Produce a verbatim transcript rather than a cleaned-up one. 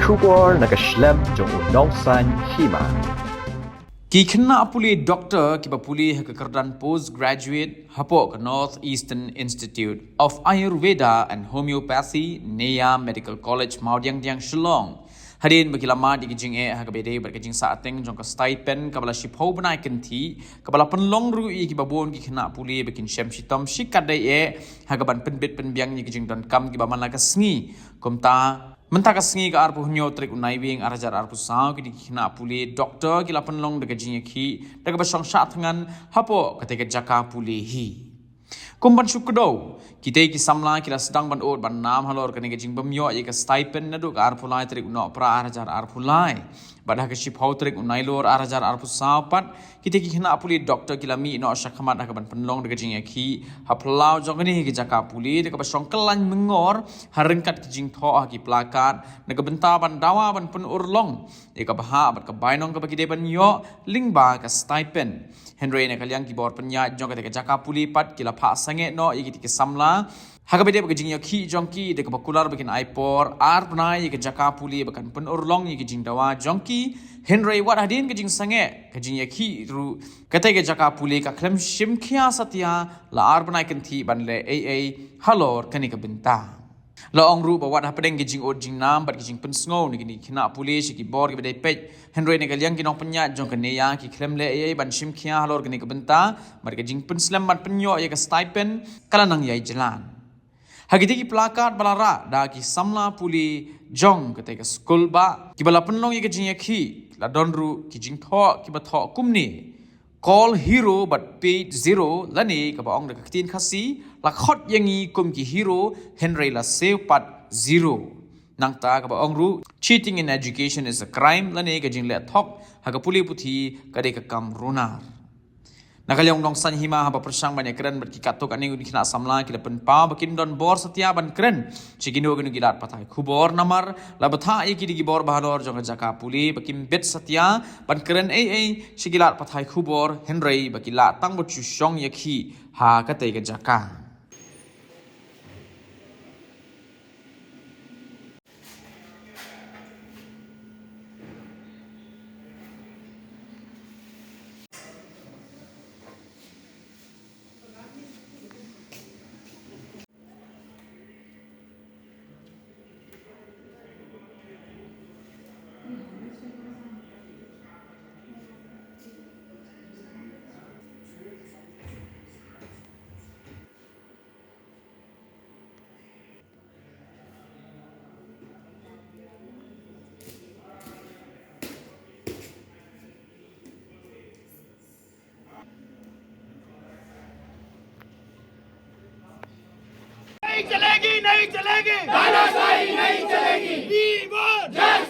Khubor na ka shlem jong u Nongsaiñ Hima. Ki khynnah pule doktor kiba pule ha ka kyrdan postgraduate hapoh ka North Eastern Institute of Ayurveda and Homeopathy, Neia Medical College, Mawdiangdiang, Shillong, hadien ba ki la mad ïa ki jingeh ha kaba ïadei bad ka jingsahteng jong ka stipend kaba la shiphew bnai kynthih, kaba la pynlong ruh ïa kiba bun ki khynnah pule ba kin shem shitom shikatdei eh ha kaban pynbit pynbiang ïa ki jingdonkam kiba man la ka sngi. Kumta, mynta ka sngi ka arphew hynñiew tarik u Naiwieng ar hajar arphew saw, kine ki khynnah pule doktor ki la pynlong da ka jingïakhih da kaba shong shah thngan hapoh katei ka jaka pule hi. Kum ban shu kdew, kitei ki samla ki la sdang ban ud ban nam halor kane ka jingbym ïoh ïa ka stipend naduh ka arphew lai tarik u Nohprah ar hajar arphew lai. Bad ha ka shiphew tarik u Nailur ar hajar arphew saw pat, kitei ki khynnah pule doktor ki la mih noh shakhmat ha kaban pynlong da ka jingïakhih ha phyllaw jong kane ka jaka pule da kaba shong kyllaiñ myngor ha ryngkat ki jingthoh ha ki plakat na ka bynta ban dawa ban pynurlong ïa ka bhah bad ka bainong kaba ki dei ban ïoh lyngba ka stipend. Hynrei na ka liang ki bor pynïaid jong katei ka jaka pule pat ki la phah sangeh noh ïa kitei ki samla ha kaba ïadei bad ka jingïakhih jong ki da kaba kular ba kin ai por ar bnai ïa ka jaka pule ba kan pynurlong ïa ki jingdawa jong ki. Hynrei wat hadien ka jingsangeh ka jingïakhih ruh, katei ka jaka pule ka khlem shim khia satia la ar bnai kynthih ban leh ei ei halor kane ka bynta. La ong ruh ba wat hapdeng ki jingud jingnam bad ki jingpynsngew na kine ki khynnah pule sha ki bor kiba dei peit, hynrei na ka liang ki nongpynïaid jong ka Neia ki khlem leh ei ei ban shim khia halor kane ka bynta bad ka jingpynslem ban pynïoh ïa ka stipend ka la nang ïai jlan. Ha kitei ki plakat ba la rah da ki samla pule jong katei ka skul bah kiba la pynlong ïa ka jingïakhih, la don ruh ki jingthoh kiba thoh kumne: Call hero but paid zero, lane kaba ong da ka ktien Khasi, la khot ïa ngi kum ki hero hynrei la siew pat zero. Nangta kaba ong ruh, cheating in education is a crime, lane ka jingleh thok ha ka pule puthi ka dei ka kam runar. Na ka liang u Nongsaiñ Hima haba pyrshang ban ïakren bad ki katto katne ki khynnah samla ki la pynpaw ba kim don bor satia ban kren sha kino kino ki lad pathai khubor namar la bthah ïa ki da ki bor bahalor jong ka jaka pule ba kim bit satia ban kren ei ei sha ki lad pathai khubor, hynrei ba ki lah tang ban shu shong ïakhih ha katei ka jaka. नहीं चलेगी, नहीं चलेगी। तानाशाही नहीं चलेगी। We want justice।